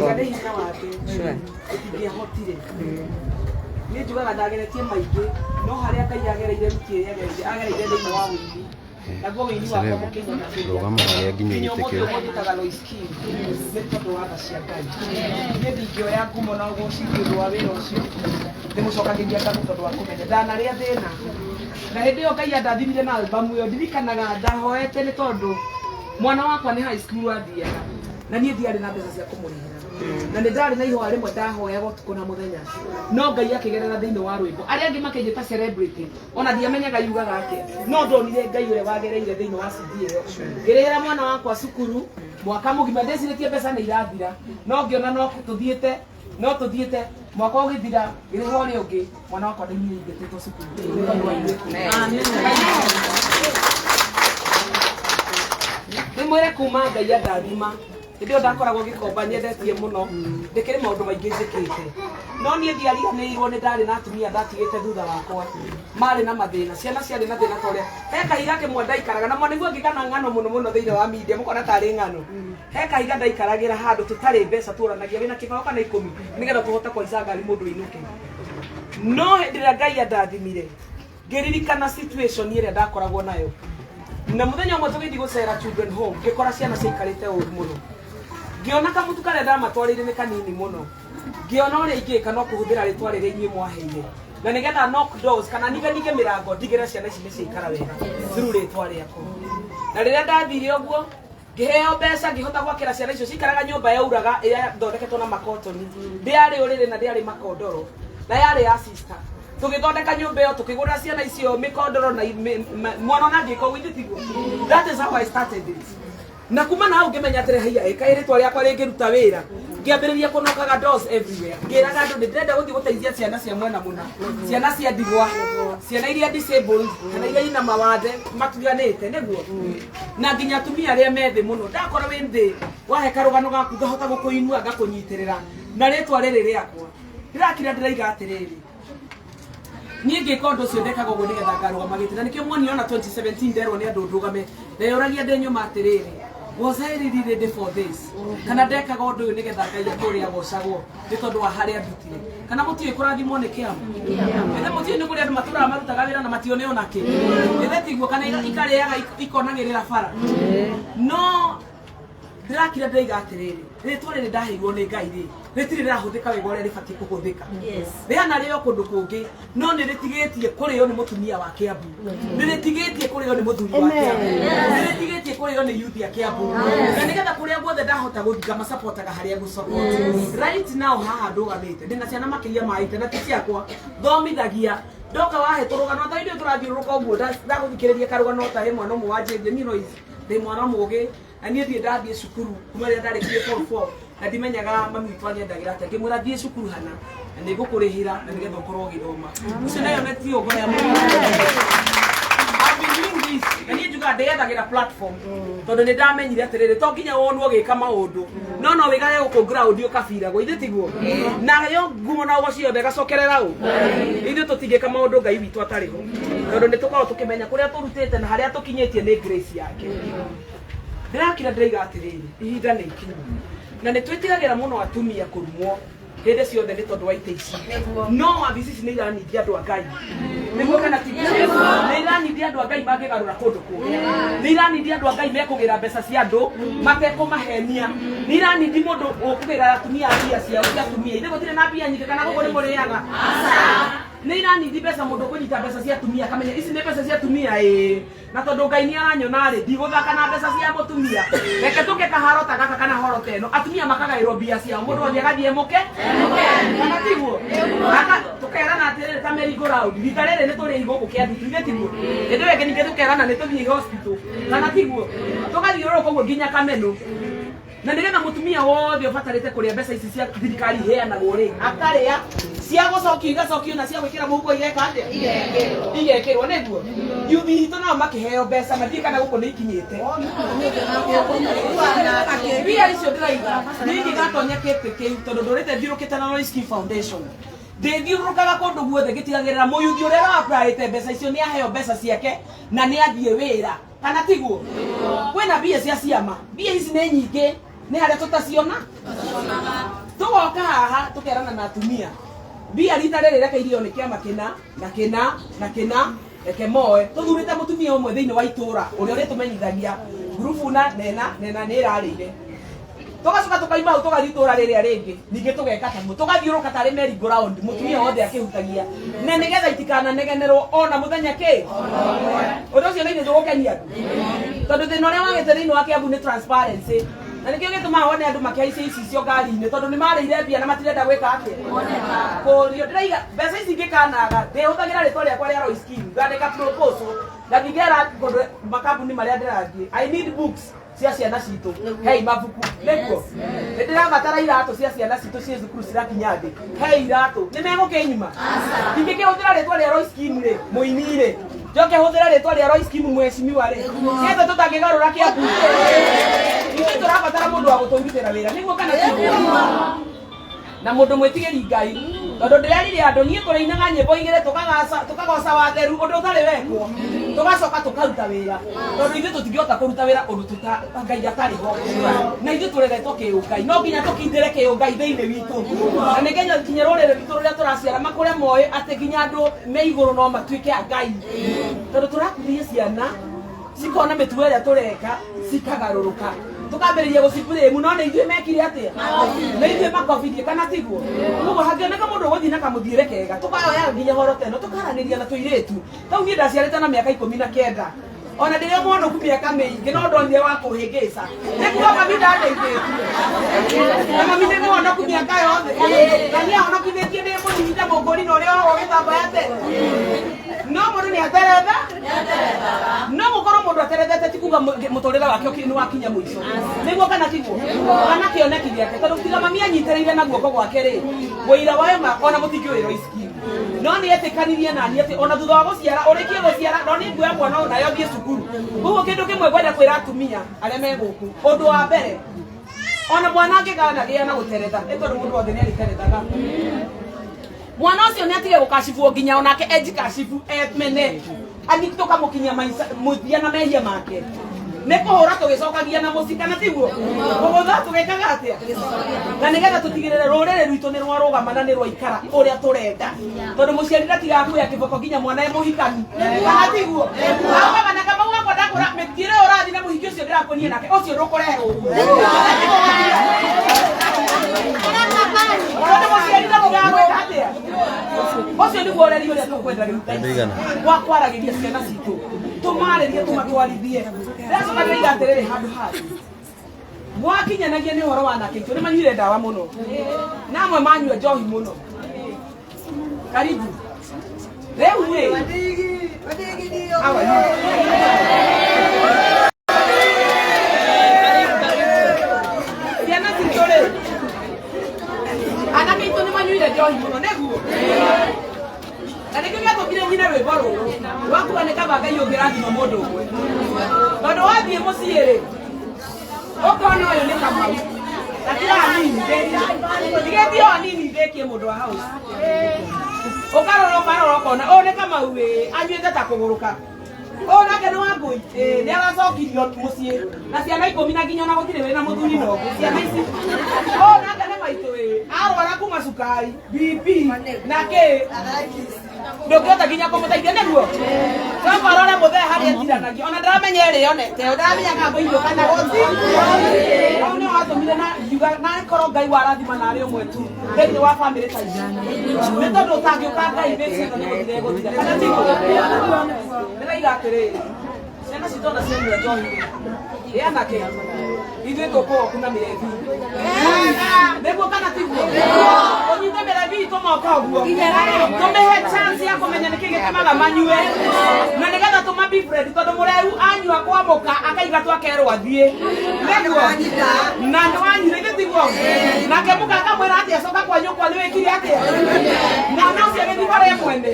Tiga nĩ hinya wake tũtingĩahotire. Niĩ njugaga ndageretie maingĩ, no harĩa Ngai agereire ruti ĩrĩa agereire, agereire thĩinĩ wa wĩini. Naguo wĩini wakwa Celeb, mũkĩnyamakĩria. rũgama harĩa nginya Nginya gĩtĩ ũmũthĩ kĩu. ũguo njĩtaga Lois King nĩ tondũ wa tha cia Ngai. Niĩ ndingĩoya ngumo na ũgoci nĩ ũndũ wa wĩra ũcio, ndĩmũcokagĩria ngatho tondũ wa kũmenya ndanarĩa thĩna. Na hĩndĩ ĩyo Ngai andathimire na album ĩyo, ndirikanaga ndahoete nĩ tondũ mwana wakwa nĩ high school athiaga na niĩ ndiarĩ na mbeca cia kũmũrĩhĩra, na nĩ ndarĩ na ihoya rĩmwe ndahoyaga ũtukũ na mũthenya, no Ngai akĩgerera thĩinĩ wa rwĩmbo. Arĩa angĩ makĩnjĩta celebrity, ona ndiamenyaga yugaga atĩa, no ndonire Ngai ũrĩa wagereire thĩinĩ wa CD ĩyo. Ngĩrĩhĩra mwana wakwa cukuru mwaka mũgima, ndĩcirĩtie mbeca nĩ irathira, no ngĩona no tũthiĩte, no tũthiĩte mwaka ũgĩthira, ngĩrĩha ũrĩa ũngĩ, mwana wakwa ndaimire ingatĩtwo cukuru nĩ tondũ wa ithuĩ. Ndĩmwĩre kuma Ngai andathima, hĩndĩ ĩyo ndakoragwo gĩkomba nyendetie mũno, ndĩkĩrĩ maũndũ maingĩ njĩkĩte, no niĩ ndiariganĩirwo. Nĩ ndarĩ na atumia ndatigĩte thutha wakwa marĩ na mathĩna, ciana ciarĩ na thĩna, ta ũrĩa he kahiga kĩmwe ndaikaraga na nĩguo ngĩgana ng'ano mũno mũno thĩinĩ wa media, mũkona tarĩ ng'ano. He kahiga ndaikaragĩra handũ tũtarĩ mbeca, tuoranagia wĩna kĩbaũ kana 10 nĩgetha tũhote kũhaica ngari mũndũ ainũke. No hĩndĩ ĩrĩa Ngai andathimire, ngĩririkana situation ĩrĩa ndakoragwo nayo, na mũthenya ũmwe tũgĩthiĩ gũcera children home, ngĩkora ciana ciaikarĩte ũru mũno, ngĩona kamũtu karĩa ndamatwarĩire nĩ kanini mũno, ngĩona ũrĩa ingĩka no kũhũthĩra rĩtwa rĩrĩa inyuĩ mwaheire, na nĩgetha knock doors kana ninganige mĩrango, ndigĩre ciana ici nĩ ciaikara wega through rĩtwa rĩakwa. Na rĩrĩa ndathire ũguo, ngĩheo mbeca, ngĩhota gwakĩra ciana icio cikaraga nyũmba yauraga ĩrĩa yathondeketwo na makotoni, ndĩarĩ ũrĩrĩ na ndĩarĩ makondoro, na yarĩ ya sister. Tũgĩthondeka nyũmba ĩyo, tũkĩgũrĩra ciana icio mĩkondoro na mwana ona angĩka ũguo, ithe tiguo? That is how I started it. Na kuma na hau ngĩmenya atĩrĩ, haiya, ĩka rĩtwa rĩakwa rĩngĩruta wĩra. Ngĩambĩrĩria kũnokaga doors everywhere, ngĩraga andũ nĩ ndĩrenda gũthiĩ gũteithia ciana cia mwena mũna, ciana cia ndigwa, ciana iria disabled kana iria ina mawathe matiganĩte, nĩguo na nginya atumia arĩa me thĩ mũno. Ndakora wĩ thĩ, wahe karũgano gaku, ngahota gũkũinua, ngakũnyitĩrĩra na rĩtwa rĩrĩ rĩakwa. Ndĩrakira ndĩraiga atĩrĩrĩ, niĩ ngĩka ũndũ ũcio, ndekaga ũguo nĩgetha ngarũgama gĩtĩ, na nĩkĩo muonire ona 2017 nderwo nĩ andũ ndũgame. Ndeyũragia ndĩ nyũma atĩrĩrĩ, was I really ready for this? Kana ndekaga ũndũ ũyũ nĩgetha Ngai atũre agocagwo nĩ tondũ wa harĩa ndutire? Kana mũtiũĩ kũrathimwo nĩ kĩama? Ĩthe mũtiũĩ nĩ kũrĩ andũ matũraga marutaga wĩra na matione ona kĩ? Ĩthe tiguo? Kana ikarĩaga ikonagĩrĩra bara. No ndĩrakira ndĩraiga atĩrĩrĩ, rĩtwa rĩrĩ ndaheirwo nĩ Ngai rĩ, rĩtirĩ rĩrahũthĩka wega ũrĩa rĩbatiĩ kũhũthĩka. Rĩhana rĩo kũndũ kũngĩ, no nĩ rĩtigĩtie kũrĩo nĩ mũtumia wa Kĩambu, nĩ rĩtigĩtie kũrĩo nĩ mũthuri wa Kĩambu, nĩ rĩtigĩtie kũrĩo nĩ youth ya Kĩambu, na nĩgetha kũrĩa guothe ndahota gũthiĩ ngamacapotaga harĩa ngũsupport. Right now haha ndũgamĩte ndĩna ciana makĩria ma ite na ti ciakwa, thomithagia. Ndoka wahe tũrũgano ta ithuĩ tũrathiũrũrũka ũguo, ndagũthikĩrĩria karũgano ta he mwana ũmwe wanjĩrire, niĩ Lois ndĩ mwana mũgĩ na niĩ ndirĩ ndathiĩ cukuru kuma rĩrĩa ndarĩkirie form 4, na ndimenyaga mami witũ anyendagĩra atĩa. Ngĩmwĩra thiĩ cukuru hana na nĩ ngũkũrĩhĩra na nĩgetha ũkorwo ũgĩthoma. Ũcio nayo nĩ ti ngoro ya mũndũ. I've been doing this, na niĩ njugaga ndĩyethagĩra platform, tondũ nĩ ndamenyire atĩrĩrĩ, to nginya wonwo ũgĩka maũndũ, no no wĩgage gũkũ ground ũkabiragwo, ithe tiguo? Nayo ngumo na ũgoci yothe ĩgacokerera ũ? Ithuĩ tũtingĩka maũndũ Ngai witũ atarĩ ho, tondũ nĩ tũkoragwo tũkĩmenya kũrĩa tũrutĩte na harĩa tũkinyĩtie nĩ grace yake. Ndĩrakira ndĩraiga atĩrĩrĩ, ihinda nĩ ikinyu, na nĩ twĩtigagĩra mũno atumia kũrumwo hĩndĩ ciothe nĩ tondũ wa itĩ ici, no wabici ici nĩ iranithia andũ a Ngai, nĩguo kana tiguo? Nĩ iranithia andũ a Ngai mangĩgarũra kũndũ kũrĩa, nĩ iranithia andũ a Ngai mekũgĩra mbeca cia andũ matekũmahenia, nĩ iranithia mũndũ ũkũgĩra atumia mbia ciao cia atumia. Ithe gũtirĩ na mbia nyingĩ, kana gũkũ nĩ mũrĩaga? Nĩ iranithia mbeca, mũndũ ũkũnyita mbeca cia atumia akamenya ici nĩ mbeca cia atumia, ĩĩ, na tondũ Ngai nĩ aranyona rĩ, ndigũthaka na mbeca cia mũtumia. Reke tũke kaharo ta gaka kana horo ta ĩno, atumia makagaĩrwo mbia ciao, mũndũ wothe agathiĩ mũke, kana tiguo? Tũkerana atĩrĩrĩ, ta merry go round, rita rĩrĩ nĩ tũrĩ gũkũ kĩandutu, ithe tiguo? Hĩndĩ ĩyo ĩngĩ ningĩ tũkerana nĩ tũthiĩ hospital, kana tiguo? Tũgathiũrũrũka ũguo nginya Kameno, na nĩgetha mũtumia wothe ũbatarĩte kũrĩa mbeca ici cia thirikari iheanagwo rĩ, akarĩa, cia gũcokio igacokio, na cia gwĩkĩra mũhuko igeka atĩa? Igekĩrwo, nĩguo yuthi itũ nao makĩheo mbeca mathiĩ. Kana gũkũ nĩ ikinyĩte mbia icio? Ndĩraiga niĩ ingĩgatonya kĩtĩ kĩu, tondũ ndũrĩte thiũrũkĩte na Lois King Foundation, ndĩthiũrũrũkaga kũndũ guothe ngĩtigagĩrĩra mũyuthi ũrĩa ũrapraĩte mbeca icio nĩ aheo mbeca ciake na nĩ athiĩ wĩra, kana tiguo? Kwĩna mbia cia ciama, mbia ici nĩ nyingĩ, nĩ harĩa tũtaciona. Tũgoka haha tũkerana na atumia mbia rita rĩrĩ reke irio nĩ kĩama kĩna na kĩna na kĩna, reke moe. Tũthurĩte mũtumia ũmwe thĩinĩ wa itũra ũrĩa ũrĩtũmenyithagia ngurubu na nena nena nĩ ĩrarĩire. Tũgacoka tũkaima hau tũgathiĩ itũra rĩrĩa rĩngĩ, ningĩ tũgeka taguo, tũgathiũrũka tarĩ merry go round, mũtumia wothe akĩhutagia, na nĩgetha itikananegenerwo ona mũthenya kĩ. Ũndũ ũcio nĩ ithuĩ tũgũkenia andũ, tondũ thĩna ũrĩa wagĩte thĩinĩ wa Kiambu nĩ transparency, na nĩkĩo gĩtũmaga wone andũ makĩhaicia icicio ngari-inĩ, tondũ nĩ marĩire mbia na matirenda gwĩka atĩa, kũrio. Ndĩraiga mbeca ici ingĩkanaga, ndĩhũthagĩra rĩtwa rĩakwa rĩa Roy Scheme, ngandĩka proposal, ngathiĩ ngera kũndũ makambuni marĩa ndĩrathiĩ, I need books cia ciana citũ, hei mabuku, nĩguo nĩ ndĩrabatara iratũ cia ciana citũ ciĩ cukuru cirakinya thĩ, hei iratũ. Nĩ megũkĩnyuma ingĩkĩhũthĩra rĩtwa rĩa Roy Scheme rĩ, mũini rĩ, njoke hũthĩra rĩtwa rĩa Roy Scheme mheshimiwa rĩ, nĩatĩa tũtangĩgarũra Kĩambu? Ithuĩ tũrabatara mũndũ wa gũtũrutĩra wĩra, nĩguo kana tiguo? Na mũndũ mwĩtigĩri Ngai, tondũ ndĩrerire andũ niĩ tũrĩinaga nyĩmbo igĩrĩ tũkagoca watheru, ũndũ ũtarĩ wekwo, tũgacoka tũkaruta wĩra, tondũ ithuĩ tũtingĩhota kũruta wĩra ũndũ tũta Ngai atarĩ ho. Na ithuĩ tũreretwo kĩũngai, no nginya tũkindĩre kĩũngai thĩinĩ witũ, na nĩ nginya nginya rũrĩrĩ rwitũ rũrĩa tũraciara makũre moĩ atĩ nginya andũ me igũrũ no matuĩke a Ngai, tondũ tũrakuithia ciana cikona mĩtugo ĩrĩa tũreka cikagarũrũka, tũkambĩrĩria gũciburĩmu, no nĩ ithuĩ mekire atĩa? Nĩ ithuĩ makobirie, kana tiguo? Koguo hangĩoneka mũndũ ũgũthiĩ na kamũthiĩre kega, tũkayoya nginya horo ta ĩno, tũkaranĩria na tũirĩtu tau. Niĩ ndaciarĩte na mĩaka 19, ona ndĩrĩ o mwonoku mĩaka mĩingĩ, no ndonire wa kũhĩngĩca. Nĩ kuga mami ndandeithĩtie, na mami nĩ mwonoku mĩaka yothe, na nĩ ahonokithĩtie ndĩ mũnini ta mũngũri na ũrĩa wohwo gĩtambaya tene. No mũndũ nĩ ateretha, no gũkorwo mũndũ aterethete ti kuga mũtũrĩre wake nĩ wakinya mũico, nĩguo kana tiguo? Kana kĩoneki gĩake, tondũ tiga mami anyitĩrĩire na guoko gwake rĩ, wũira wayo ma ona mũtingĩũĩ Roy Scheme. No nĩ etĩkanirie na niĩ atĩ ona thutha wa gũciara, ũrĩkie gũciara, no nĩ nguoya mwana ũyũ nayo thiĩ cukuru. Koguo kĩndũ kĩmwe ngwenda kwĩra atumia arĩa me gũkũ, ũndũ wa mbere, ona mwana angĩkanagĩa na gũteretha, nĩ tondũ mũndũ wothe nĩ arĩterethaga, mwana ũcio nĩ atige gũkacibwo nginya onake enjikacibu emene athi tũkamũkinyia maica mũthia na mehia make nĩ kũhũra tũgĩcokagia na mũci, kana tiguo? Kũgũtha tũgĩkaga atĩa? Na nĩgetha tũtigĩrĩre rũrĩrĩ rwitũ nĩ rwarũgama na nĩ rwaikara ũrĩa tũrenda, tondũ mũciari ndatigaga kuoya kĩboko nginya mwana e mũhikanu, kana tiguo? Augaga na kamau gakwa ndakũra mĩthiĩre ĩyo ũrathiĩ na mũhiki ũcio ndĩrakuonia nake ũcio ndũkũrehe gũkũ, tondũ mũciari ndatigaga gwĩka atĩa? Ũcio nĩguo ũreri ũrĩa tũkwenda rĩu thaa ici wa kwaragĩria ciana citũ, tũmarĩrie, tũmatwarithie. Ndĩracoka ndĩraiga atĩrĩrĩ, handũ hangĩ mwakinyanagia nĩ ũhoro wa anake aitũ nĩ manyuire ndawa mũno, na amwe manyua njohi mũno. Karibu rĩu rĩ. How are you? Ciana citũ rĩ, anake aitũ nĩ manyuire njohi mũno, nĩguo na nĩkĩo gĩatũmire nyine rwĩmbo rũrũ rwakuga nĩ kaba Ngai ũngĩrathima mũndũ ũmwe, tondũ wathiĩ mũciĩ rĩ, ũkona ũyũ nĩ Kamau gakira hanini, ndigĩtie o hanini ndĩkie mũndũ wa house, ũkarora ũkarora ũkona ũyũ nĩ Kamau ĩ anyuĩte ta kũgũrũka, ũyũ nake nĩ Wangũi ĩ nĩ aracokirio mũciĩ na ciana 10 na nginya ona gũtirĩ wĩna mũthuri na ũngĩ ciana ici, ũyũ nake nĩ maitũ ĩ arwara kuma cukari, BP na kĩ, ndũngĩhota nginya kũmũteithia, nĩguo coka ũrore mũthee harĩa etiranagio, ona ndaramenya ĩrĩonete, ndaramenya kana ngũirio kana gũti. Hau nĩho hatũmire na ngiuga na korwo Ngai warathima narĩ ũmwe tu thĩinĩ wa bamĩrĩ ta ici, nĩ tondũ ũtangĩũka Ngai mĩciĩ ĩno nĩ gũthira ĩgũthira, kana tiguo? Ndĩraiga atĩrĩrĩ, ciana citũ ona cianyua njohi rĩ, anake ithuĩ tũkũgoku na mĩrebi, nĩguo kana tiguo? Ũnyite mĩrebi itũ moko ũguo, tũmĩhe chance ya kũmenya nĩkĩ gĩtũmaga manyue, na nĩgetha tũma befriend, tondũ mũreu anyua kwamũka akaingatwo akerwo athiĩ, nĩguo na nĩ wanyuire ithe tiguo? Nake mũka akamwĩra atĩ acoka kwa nyũkwa nĩ wĩkire atĩa, mwana ũcio agĩthiĩ bara mwene.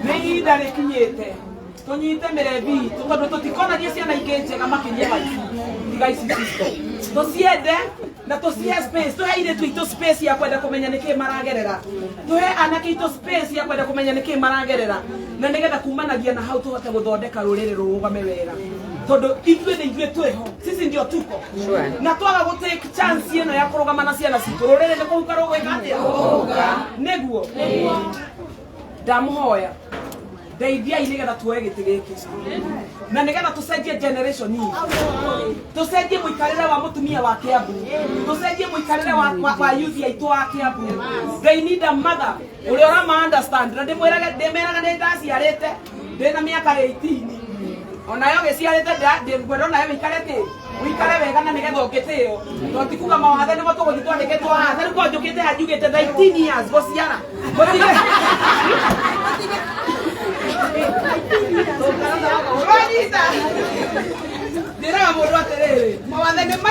Nĩ ihinda rĩkinyĩte tũnyite mĩrebi itũ, tondũ tũtikonagia ciana ingĩ njega makĩria ma ici tiga ici citũ. Tũciende na tũcihe space, tũhe airĩtu aitũ space ya kwenda kũmenya nĩkĩ maragerera, tũhe anake aitũ space ya kwenda kũmenya nĩkĩ maragerera, na nĩgetha kumanagia na hau tũhote gũthondeka rũrĩrĩ rũrũgame wega, tondũ ithuĩ nĩ ithuĩ twĩho, sisi ndio tuko, na twaga gũ take chance ĩno ya Kũrũgama na ciana citũ rũrĩrĩ nĩ kũhuka rũgwĩka atĩa nĩguo ndamũhoya ndeithiai nĩgetha tuoe gĩtĩ gĩkĩ na nĩgetha tũcenjie generation ii, tũcenjie mũikarĩre wa mũtumia wa Kiambu, tũcenjie mũikarĩre wa youth aitũ wa Kiambu. They need a mother ũrĩa ũrama understand na ndĩmwĩrage ndĩmeraga nĩ ndaciarĩte ndĩna mĩaka 18 onayo gĩciarĩte ngwenda onayo wĩikare kĩ wĩikare wega na nĩgetha ũngĩtĩo to ti kuga mawathe nĩmo tũgũthiĩ twandĩkĩtwo haha. Ta rĩu korwo njũkĩte haha njugĩte 19 years gũciara gũtirĩ. Ũranyita? Njĩraga mũndũ atĩrĩrĩ, mawathe nĩ ma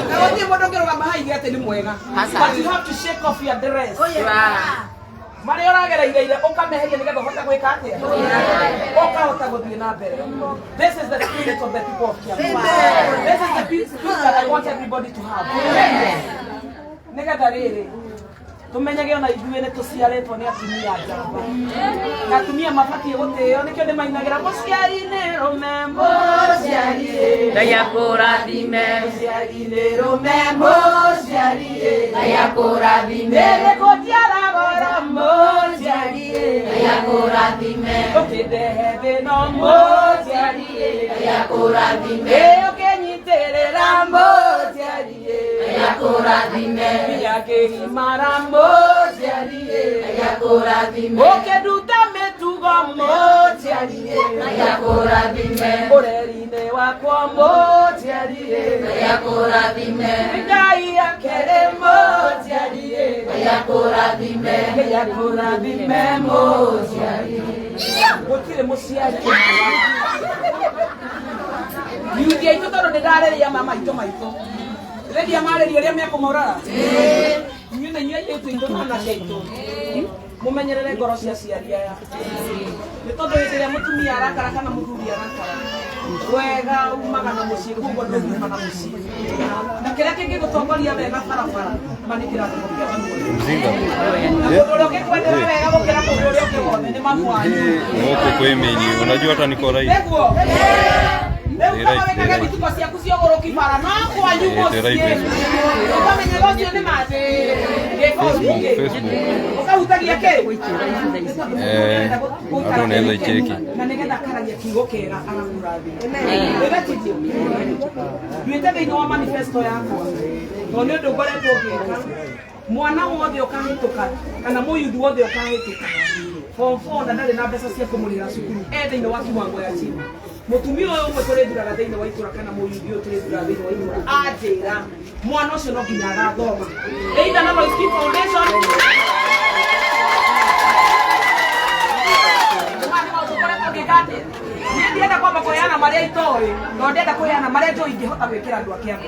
na gũtirĩ mũndũ ũngĩrũgama haige atĩ nĩ mwega, but you have to shake off your dress marĩa ũragereire ũkameheria nĩgetha ũhote gwĩka atĩa ũkahota gũthiĩ na mbere. This is the spirit of the people of Kiambu. This is the spirit that I want everybody to have nĩgetha rĩrĩ tũmenyage ona ithuĩ nĩ tũciarĩtwo nĩ atumia njamba na atumia mabatiĩ gũtĩo. Nĩkĩo ndĩmainagĩra mũciari nĩ rũme mũciari. Ngai akũrathime. Mũciari nĩ rũme mũciari. Ngai akũrathime. Nĩrĩkũnjiara goro mũciari. Ngai akũrathime. Ũkĩndehe thĩno mũciari. Ngai akũrathime. Ĩ ũkĩnyitĩrĩra mũciari. Ngai akũrathime. Nginya ngĩgimara mũciari. Ngai akũrathime. Ũkĩnduta mĩtugo mũciari. Ngai akũrathime. Ũreri-inĩ wakwa mũciari. Ngai akũrathime. Ngai akere mũciari. Ngai akũrathime. Ngai akũrathime mũciari. Gũtirĩ mũciari yuthi aitũ tondũ nĩ ndarĩria mama aitũ maitũ rĩrĩa marĩria ũrĩa mekũmũrora inyuĩ na inyuĩ airĩtu aitũ na anake aitũ mũmenyerere ngoro cia aciari aya nĩ tondũ hĩndĩ ĩrĩa mũtumia arakara kana mũthuri arakara wega umaga na mũciĩ koguo ndũngiuma na mũciĩ na kĩrĩa kĩngĩgũtongoria wega barabara ma nĩ kĩrathimo kĩa mamu wanyu. Mzinga. Na mũndũ ũrĩa ũngĩkwendera wega gũkĩra mũndũ ũrĩa ũngĩ wothe nĩ mamu wanyu. Huko kwa email, unajua hata niko live. Nĩguo rĩu kama wĩkage mitugo ciaku cia ũgũrũki bara no kwanyu mũciĩ ũkamenyaga ũcio nĩ mathĩ gĩko. Facebook, Facebook. Ũkahutagia kĩ? Eh, hata unaweza icheki. Na nĩgetha akaragia kiugo kĩega agakũrathima. Ĩgatithio nduĩte thĩinĩ wa manifesto yakwa tondũ nĩ ũndũ ngoretwo ngĩka mwana wothe ũkahĩtũka kana mũyuthi wothe ũkahĩtũka form 4 na ndarĩ na mbeca cia kũmũrĩhĩra cukuru e thĩinĩ wa kiwango ya chini mũtumia ũyũ ũmwe tũrĩthuraga thĩinĩ wa itũra kana mũyuthi ũyũ tũrĩthuraga thĩinĩ wa itũra anjĩra mwana ũcio no nginya agathoma either na Lois King Foundation. Niĩ ndienda kwamba kũheana marĩa itoĩ no ndenda kũheana marĩa njũĩ ingĩhota gwĩkĩra andũ a Kiambu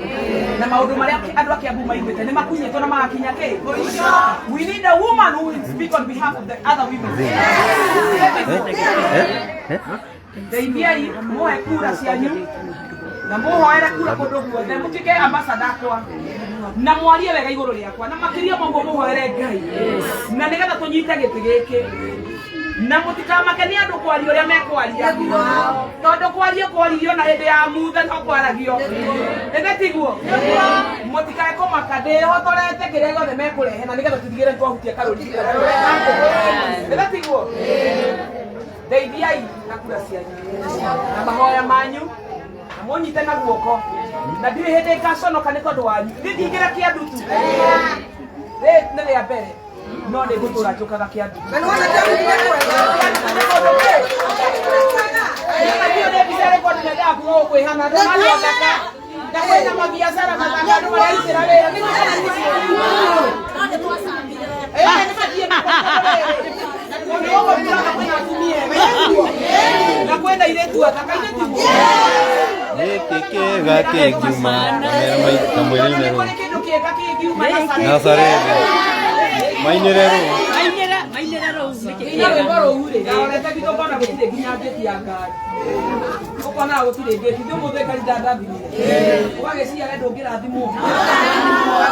na maũndũ marĩa andũ a Kiambu maiguĩte nĩ makunyĩtwo na magakinya kĩ. We need a woman who will speak on behalf of the other women. Ndeithiai muhe kura cianyu na muhoere kura kundu guothe mutuike ambassador akwa na mwarie wega iguru riakwa na makiria moguo muhoere Ngai na nigetha tunyite giti giki na mutikamake ni andu kwaria uria mekwaria tondu kwaria kwaririo na hindi ya muthe no kwaragio ĩthĩ tiguo mutikae kumaka ndihotorete kiria giothe mekurehe na nigetha tutigire twahutia karũri ĩthĩ tiguo. Ndeithiai na kura cianyu na mahoya manyu na munyite na guoko na ndirĩ hĩndĩ ngaconoka nĩ tondũ wanyu niĩ ndingĩra kĩandu tu rĩ nĩ rĩa mbere no nĩ ngũtũra njũkaga kĩandu. Na kwĩna mabiacara mathaka andũ mararutĩra wĩra nĩguo kana nĩguo? Eh, nĩ mathiĩ na ũguo ndĩrona kwĩna atumia ega na kwĩna airĩtu athaka ithe tiguo? Gĩkĩ kĩega kĩngiuma kamwĩra Tondũ nĩ rũu. kũrĩ kĩndũ kĩega kĩngiuma Nazarethi. Nazarethi. Mainĩre rũu. Mainĩre mainĩre rũu nĩkĩ? Nginya rwĩmbo rũu rĩ ndarorete ngitũ ngona gũtirĩ nginya ngĩti ya ngari ũkonaga gũtirĩ ngĩti thĩ ũmũthĩ ngari ndandathimire ũgagĩciria we ndũngĩrathimwo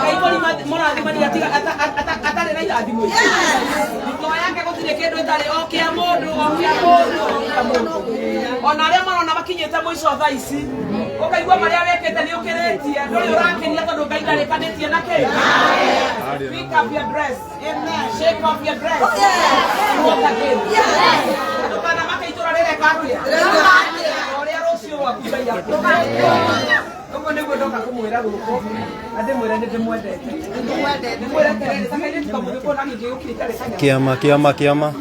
Ngai mũrathimani atarĩ na irathimo ici thito yake gũtirĩ kĩndũ ĩtarĩ o kĩa mũndũ o kĩa mũndũ o kĩa mũndũ ona arĩa marona makinyĩte mũico thaa ici. Ũkaigua marĩa wekĩte nĩ ũkĩrĩtie, ndũrĩ ũrakenia tondũ Ngai ndarĩkanĩtie na kĩ. Pick up your dress. Shake off your dress. And walk again. Ndũkanamake itũra rĩreka atĩa. Ũrĩa rũciũ rwaku Ngai akũhe. Ũguo nĩguo ndoka kũmwĩra gũkũ na ndĩmwĩre nĩ ndĩmwendete. Ndĩmwĩre atĩrĩrĩ, ta kairĩtu kamũthĩ kũna ningĩ gũkirĩte rĩ kanya. Kiama kiama kiama.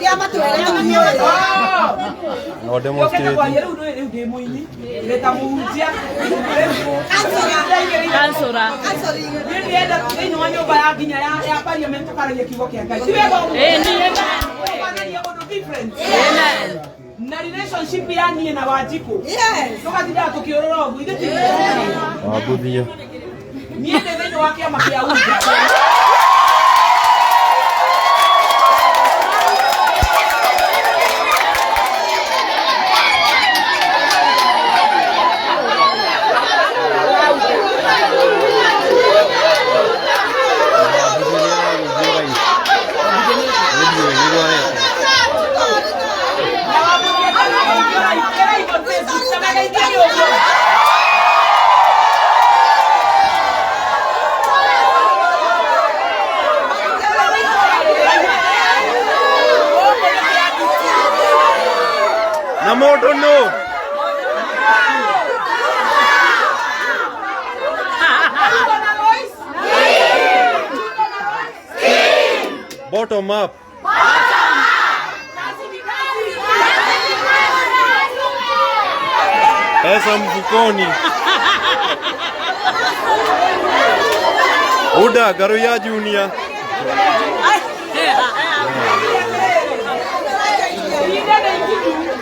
Kĩama twĩre tũhiũrĩ. No Yokete demonstrate. kwaria rĩu rĩu ndĩ mũini ndĩ ta mũhunjia Kansũra. niĩ ndĩrenda thĩinĩ wa nyũmba ya nginya ya parliament tũkaragia kiugo kĩa Ngai ti wega ũguo? Ĩĩ, nĩ. Tũkaragia ũndũ different na relationship ya niĩ na Wanjikũ Yes. tũgatindaga tũkĩũrũra ũguo ithuĩ ti Wabuthia. niĩ ndĩ thĩinĩ wa kĩama kĩa UDA. Na wambunge ĩra Facebook, na magaithia nĩ ũguo. Na mũndũ nũ? Tuko na Lois? Tuko na Lois? Bottom up. Kazi ni kazi. Pesa mfukoni. Uda Garuya Junior. Ihinda nĩ ikinyu.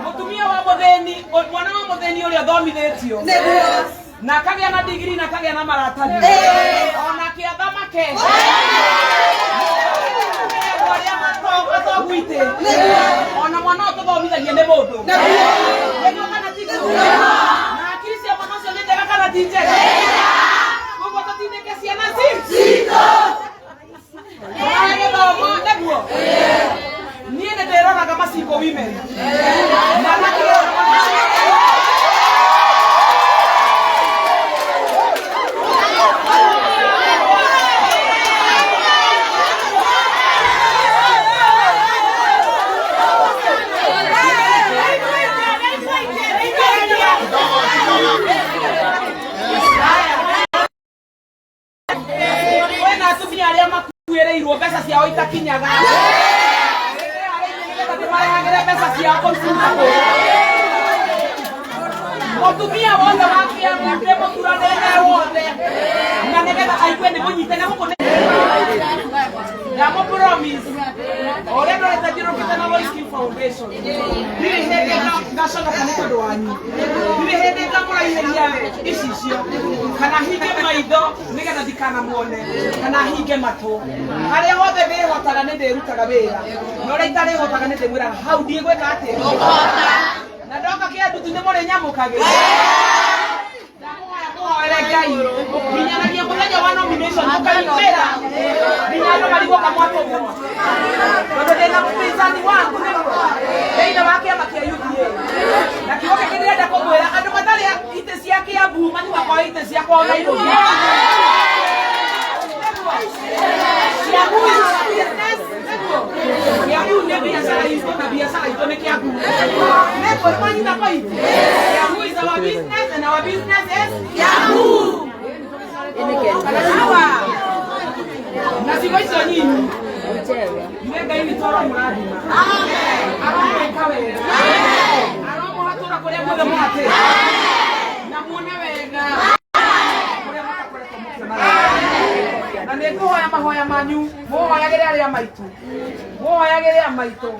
Mũtumia wa mũthĩni, mwana wa mũthĩni ũrĩa ũthomithĩtio Nĩguo. na akagĩa na digiri na akagĩa na maratathi ona kĩathamake andũ arĩa matongu itĩ ona mwana ũyũ tũthomithagia nĩ mũndũ nĩguo kana tiguo na hakiri cia mwana ũcio nĩ njega kana ti njega koguo tũtindĩke ciana citũ gĩthomo nĩguo niĩ nĩ ndĩroraga macingo women na kwĩna atumia arĩa makuĩrĩirwo mbeca ciao itakinyaga nĩgetha ndĩmarehagĩre mbeca ciao kũu Singapore. Mũtumia wothe wa Kĩambu ndĩmũturanĩre wothe na nĩgetha aigue nĩ mũnyite na gũkũ ndamũ promise o ũrĩa ndorete thiũrũrũkĩte na Lois Kim Foundation ndirĩ hĩndĩ ngaconoka nĩ tondũ wanyu ndirĩ hĩndĩ ngamũraihĩria icicio kana hinge maitho nĩgetha ndikanamuone kana hinge matũ harĩa hothe ndĩhotaga nĩ ndĩrutaga wĩra na ũrĩa itarĩhotaga nĩ ndĩmwĩraga hau ndiĩgwĩka atĩa na ndoka kĩandutu nĩ mũrĩ nyamũkagĩra ndamũhoya mũhoere Ngai nginyanagia mũthenya wa nomination mũkaingĩra nginya andũ marigwo kamwatũgũma tondũ ndĩna mũpinzani waku thĩinĩ wa kĩama kĩa UDA na kiugo gĩkĩ ndĩrenda kũmwĩra andũ matarĩ itĩ cia Kĩambu mathiaga kwa itĩ cia kwao Nairobi. Kiambu is our business. Kiambu nĩ biacara itũ na biacara itũ nĩ Kiambu. Nĩguo nĩmwanyita point? Kiambu is our business and our business is Kiambu. Sawa. Na ciugo icio nyinyi nĩ Ngai witũ aromũrathima aromwĩka wega aromũhatũra kũrĩa guothe mũhatĩte na muone wega kũrĩa matakoretwo mũkĩona wega. Na nĩ ngũhoya mahoya manyu mũhoyagĩre arĩa maitũ mũhoyagĩre a maitũ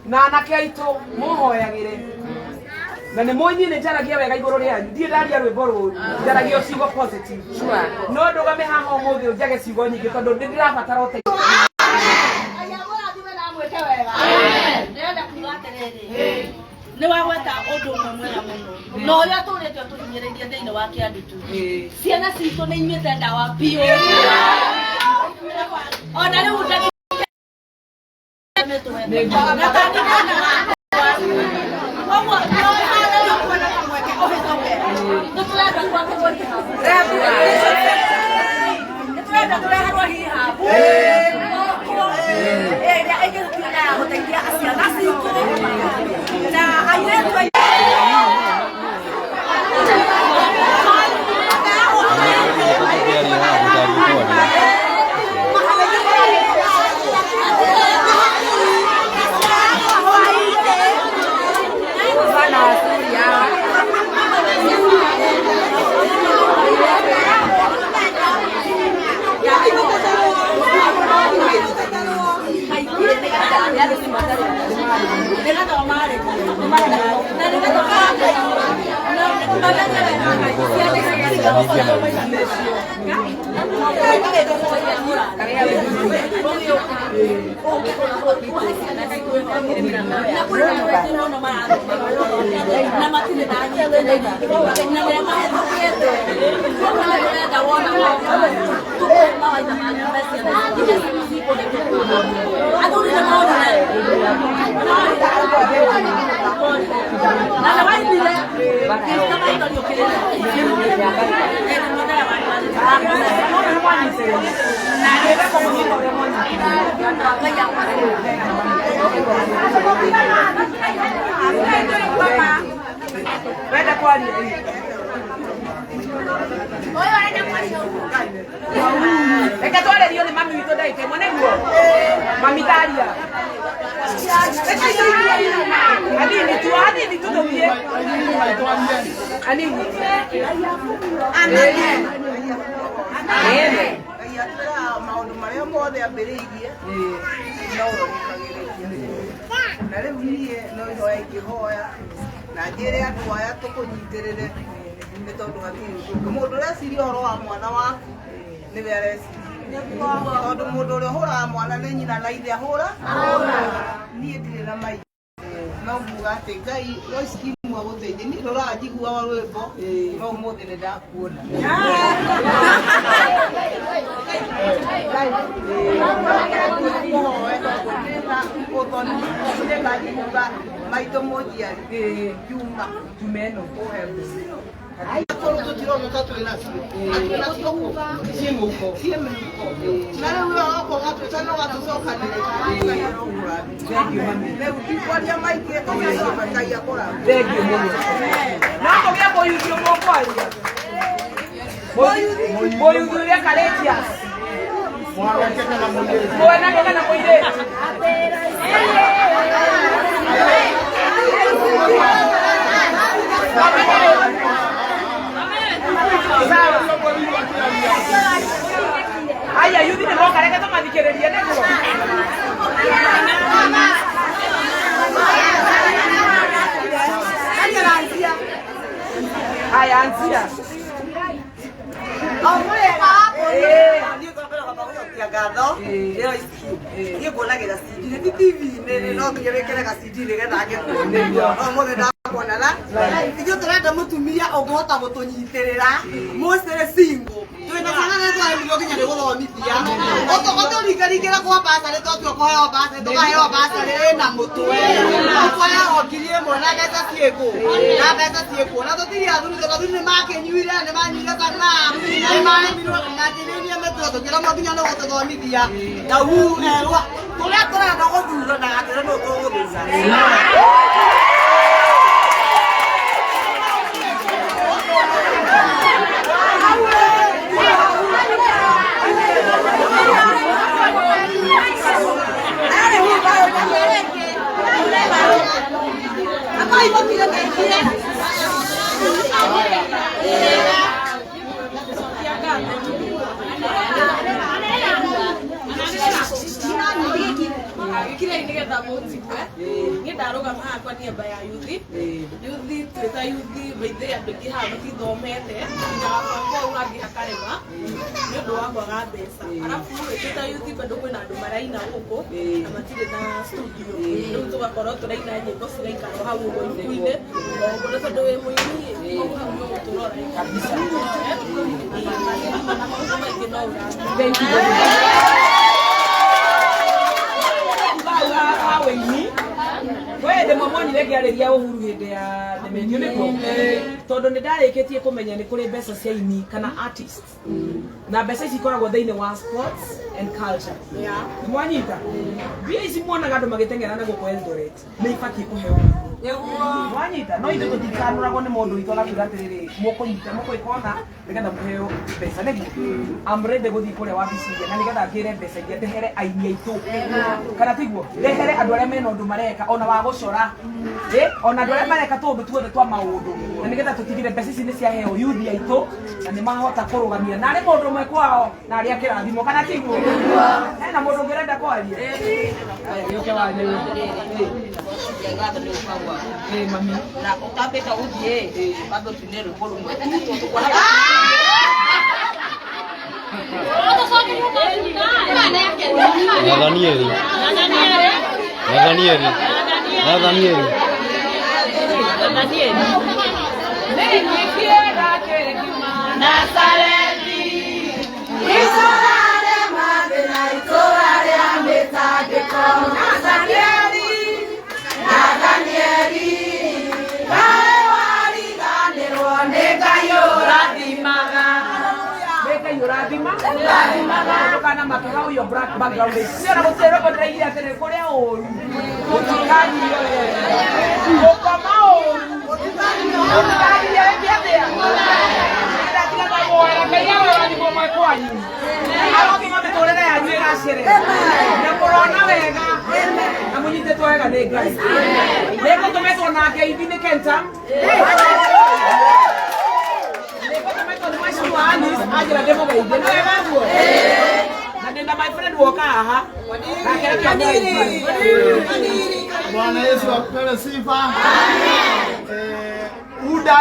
na anake aitũ mũhoyagĩre na nĩ mũĩ niĩ nĩ njaragia wega igũrũ rĩanyu ndirĩ ndaria rwĩmbo rũru njaragia o ciugo positive no ndũgame haha ũmũthĩ njage ciugo nyingĩ tondũ nĩ ndĩrabatara ũteithio. Amũrathime na amwĩke wega. Ndĩrenda kuga atĩrĩrĩ, nĩ wagweta ũndũ ũmwe mwega mũno na ũrĩa tũrĩte tũhinyĩrĩirie thĩinĩ wa Kĩandutu. Ciana citũ nĩ inyuĩte ndawa biũ ona rĩu ndagĩka na kanitha Koguo no harĩa ũkuona kamweke ũhĩtũke. Nĩtũrenda gwakĩrwo rehab. Nĩtũrenda tũreherwo rehab. Ĩrĩa ĩngĩtuĩka ya gũteithia ciana citũ na airĩtu. Wenda kwaria. Reke twarĩrio nĩ mami witũ ndagĩka ĩmwe nĩguo. Mami taria. Anini tu, anini tu tũthiĩ. Anini. Amen. Ngai atwĩraga maũndũ marĩa mothe ambĩrĩirie no we ũrĩkagĩrĩria. Na rĩu niĩ no ihoya ingĩhoya na njĩre andũ aya tũkũnyitĩrĩre nĩ tondũ hatirĩ ũndũ ũngĩ. Mũndũ ũreciria ũhoro wa mwana waku nĩwe areciria, tondũ mũndũ ũrĩa ũhũraga mwana nĩ nyina na ithe ahũra. Niĩ ndirĩ na maitho no nguga atĩ Ngai no skimu agũteithie. Niĩ ndoraga njiguaga rwĩmbo no ũmũthĩ nĩ ndakuona. Mũhoe tondũ ndĩna ũthoni nĩngathiĩ kuga maitũ mũnjiari Juma Juma ĩno. Ũhe akorwo tũtirona ta twĩ nacio atwĩ nacio kũ Ciĩ mũhuko. Ciĩ mĩhuko na rĩu we oka ũgatwĩta no gatũcokanĩrĩria. Ngai arokũrathima. Thank you, mami. Rĩu ndikwaria maingĩ, Ngai akũrathime. Thank you mũno. No kũgĩa mũyuthi ũmwe ũkwaria. Mũyuthi ũrĩa courageous. Mwanake kana mũirĩtu. Sawa. Aya, yuthi nĩ moka, reke tũmathikĩrĩrie nĩguo. Aya, anzia. Niĩ ngwambere kwamba gũcokia ngatho nĩ Lois Kim. Niĩ nguonagĩra CD-inĩ ti TV-inĩ, no nginya wĩkĩre ga CD nĩgetha ngĩkuone. No ũmũthĩ ndakuonana. Ithuĩ tũrenda mũtumia ũngĩhota gũtũnyitĩrĩra mũcĩrĩ single. Twĩna ciana nĩ twaremirwo nginya nĩ gũthomithia. Ũtũringaringĩra kwa basarĩ, twatua kũheo basarĩ tũkaheo basarĩ ĩna mũtwe. Tũkaheo 1000 na mbeca ciĩkũ na mbeca ciĩkuo na tũtirĩ athuri tondũ athuri nĩ makĩnyuire nĩ manyuire kana nĩ maremirwo manjĩrĩrie mĩtwe tũkĩremwo nginya nĩ gũtũthomithia na hu erwa tũrĩa tũrenda gũthura na atĩrĩ nũ tũgũthura. Gĩkĩrei nĩgetha mũnjigue. Niĩ ndarũgama haha kwa niaba ya yuthi. Yuthi twĩta yuthi baithe andũ aingĩ haha matithomete nginya baba ũrangĩ hakarema nĩ ũndũ wa kwaga mbeca. Arabu rĩ, twĩta yuthi bado kwĩna andũ maraina gũkũ na matirĩ na studio, rĩu tũgakorwo tũraina nyĩmbo ciraikara hau ũguo ibuku-inĩ o ũguo, na tondũ wĩ mũini koguo hau no ũtũrore kabisa na maũndũ maingĩ no ũrathiĩ. Thank you very much. Hau ha wĩini. We ndĩ Anga mwonire ngĩarĩria Uhuru hĩndĩ ya Demetrio nĩguo tondũ nĩ ndarĩkĩtie kũmenya nĩ kũrĩ mbeca cia aini kana artists na mbeca ici ikoragwo thĩinĩ wa sports and culture. Nĩ mwanyita mbia ici muonaga andũ magĩteng'era na gũkũ Eldoret nĩ ibatiĩ kũheo mwanyita no ithuĩ tũtikanũragwo nĩ mũndũ witũ agakiuga atĩrĩrĩ mũkũnyita mũkwĩka ũna nĩgetha mũheo mbeca nĩguo. I'm ready gũthiĩ kũrĩa wabici iria na nĩgetha ngĩre mbeca iria ndehere aini aitũ kana tiguo ndehere andũ arĩa mena ũndũ mareka ona wa gũcora ona andũ arĩa mareka tũũndũ tuothe twa maũndũ na nĩgetha tũtigire mbeca ici nĩ ciaheo yuthi aitũ na nĩ mahota kũrũgamia na arĩ mũndũ ũmwe kwao na arĩa kĩrathimo kana tiguo hena mũndũ ũngĩ ũrenda kwaria. Aya, gĩũke warie. Mami na utambĩte gũthiĩ wambe ũtune rwĩmbo rũmwe Nathanieli. Nathanieli. Nathanieli. Nazarethi itũũra rĩa mathĩna itũũra rĩa mĩtangĩko Nathanieli Nathanieli kaĩ wariganĩrwo nĩ Ngai ũrathimaga nĩ Ngai ũrathima ũrathimaga ndũkanamake how your black background is. Niĩ ona gũtirĩ rwĩmbo ndĩraigire atĩrĩ kũrĩa ũru gũtikanyirio wega gũkoma ũru gũtikanyirio wĩke atĩa ndatiga kũhoera Ngai arorathimwo mwe kwanyu arotũma mĩtũrĩre yanyu ĩgacĩre na mũrona wega na mũnyitĩtwo wega nĩ Ngai nĩngũtũmĩtwo na ngeithi nĩ Kenta nĩngũtũmĩtwo nĩ mheshimiwa Alice anjĩra ndĩmũgeithie nĩ wega guo na ndĩna my friend woka haha nake reke amũgeithie. Bwana Yesu apewe sifa. Amen. UDA